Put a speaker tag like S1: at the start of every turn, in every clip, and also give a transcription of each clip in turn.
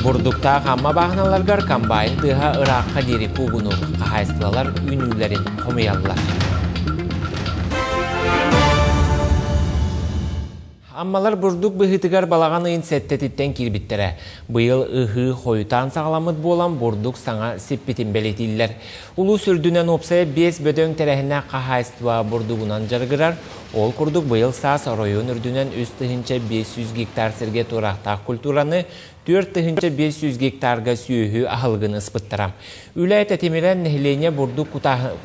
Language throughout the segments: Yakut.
S1: Бурдуктаах Амма бааһыналарыгар комбайн тыаһа ыраахха диэри куугунуур, хаһаайыстыбалар үүнүүлэрин хомуйаллар. Аммалар бурдук быһыытыгар балаҕан ыйын сэттэтиттэн киирбиттэрэ. Быйыл ыһыы хойутаан саҕаламмыт буолан бурдук саҥа сиппитин бэлиэтииллэр. Улуус үрдүнэн уопсайа биэс бөдөҥ тэрээһиннээх хаһаайыстыба бурдугунан дьарыгырар. Ол курдук быйыл саас оройуон үрдүнэн 3500 гектар сиргэ туораахтаах культураны 4500 гектарга сүөһү аһылыгын ыспыттара. Үлэ тэтимирэн нэһилиэнньэ бурдук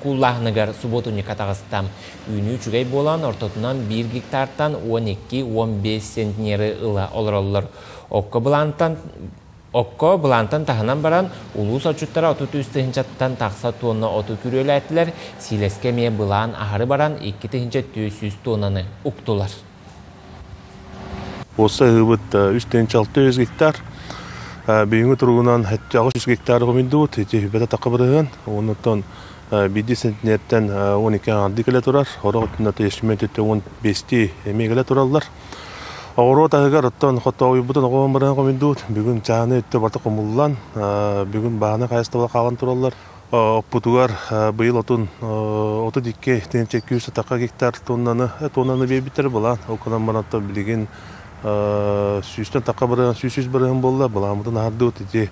S1: кууллааһыныгар субуотунньукка таҕыста. Үүнүү үчүгэй буолан, ортотунан 1 гектартан 12-15 центнеры ыла олороллор. Окко былаантан Окко былаантан таһынан баран, улуус отчуттара 33 тыһыынчаттан тахса тонна оту күрүөлээтилэр, сиилэскэ эмиэ былаан аһары баран 2400 тоннаны уктулар.
S2: Уоssa ыһыыбыт 3 600 гектар. Бүгүҥҥү туругунан 800 гектар хомуйдубут. Ити хүбэтэ таққа бырыһын. Оннуттан биирдии центнерден 12 аҥарды кэлэ турар. Хорох өттүнэн ячмень 15 эмиэ кэлэ тураллар. Оҕуруот аһыгар оттон хотоойбутун оҕоон баран хомуйдубут. Бүгүн чааны өттө барыта хомуллан, бүгүн бааны хаһаайыстыбалар хаалан тураллар. Оппутугар быйыл отун 32 тыһыынча 200 гектар тоннаны тоннаны биэрбиттэр былаан. Ол гынан баран билигин сүүстэн тахха барыан, 100 барыан буолла. Былааммытын аһардыбыт ити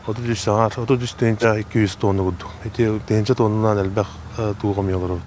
S2: 33 саҥар, 33 тыһыынча 200 тонна курдук. Ити тыһыынча тоннанан элбэх туу хомуйа олоробут.